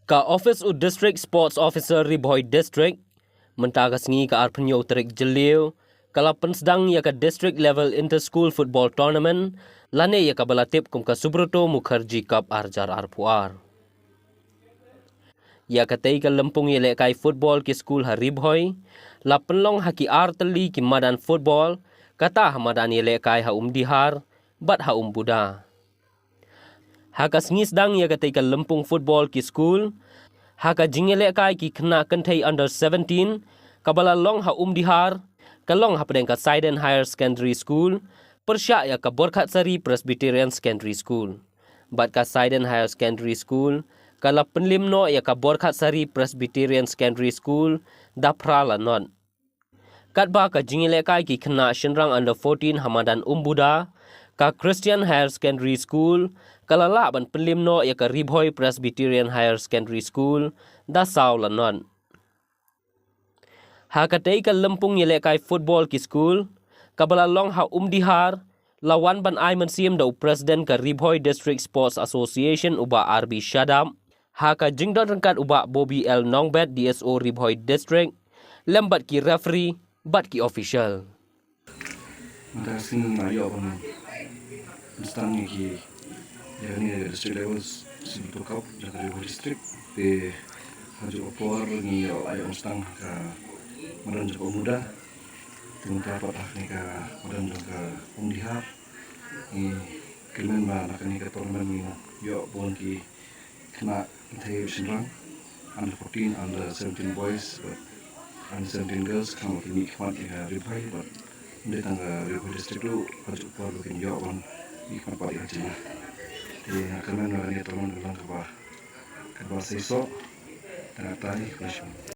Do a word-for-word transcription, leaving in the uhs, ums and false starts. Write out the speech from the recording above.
Ka office u District Sports Officer Ri Bhoi District mynta ka sngi ka arphew tarik Jylliew ka la pynsdang ïa ka District Level Inter-School Football Tournament lane ïa kaba la tip kum ka Subroto Mukherjee Cup arhajar arphew ar. Ïa katei ka lympung ïalehkai football ki skul ha Ri Bhoi la pynlong ha ki ar tylli ki madan football, kata ha madan ïalehkai ha Umdihar bad ha Umbuda. Ha ka sngi sdang ïa katei ka lympung football ki skul, ha ka jingïalehkai ki khynnah kynthei under seventeen kaba la long ha Umdihar, ka long hapdeng ka Saiden Higher Secondary School pyrshah ïa ka Borkhatsari Presbyterian Secondary School. Bad ka Saiden Higher Secondary School ka la pynlim noh ïa ka Borkhatsari Presbyterian Secondary School da phra la not. Katba ka jingïalehkai ki khynnah shynrang under fourteen ha madan Umbuda, ka Christian Higher Secondary School ka la lah ban pynlim noh ïa ka Ri Bhoi Presbyterian Higher Secondary School da saw la not. Ha katei ka lympung ïalehkai football ki skul kaba la long ha Umdihar, la wan ban ai mynsiem da u President ka Ri Bhoi District Sports Association u Bah R B Shadap, ha ka jingdon ryngkat u Bah Bobby L Nongbet, D S O Ri Bhoi District, lem bad ki referee bad ki official. Mynta ka sngi nga ïoh ban pynsdang ïa ki, ïa kane ka District Level Subroto Cup jong ka Ri Bhoi District. Te ha kajuh ka por ngi ïoh, ïoh pynsdang ha ka madan jong ka Umbuda. Te mynta pat ha kane ka madan jong ka Umdihar. Ngi kyrmen ba na kane ka tournament ngin ïoh bun ki khynnah kynthei shynrang, under fourteen, under seventeen boys bad under seventeen girls, khnang ba kin mihkhmat ïa ka Ri Bhoi bad ym dei tang ka Ri Bhoi District ruh, ha kajuh ka por ba kin ïoh ban mihkhmat pat ïa ka jylla. Te nga kyrmen ba kane ka tournament kan long kaba, kaba seisoh. Te nga kyrpad ïa phi.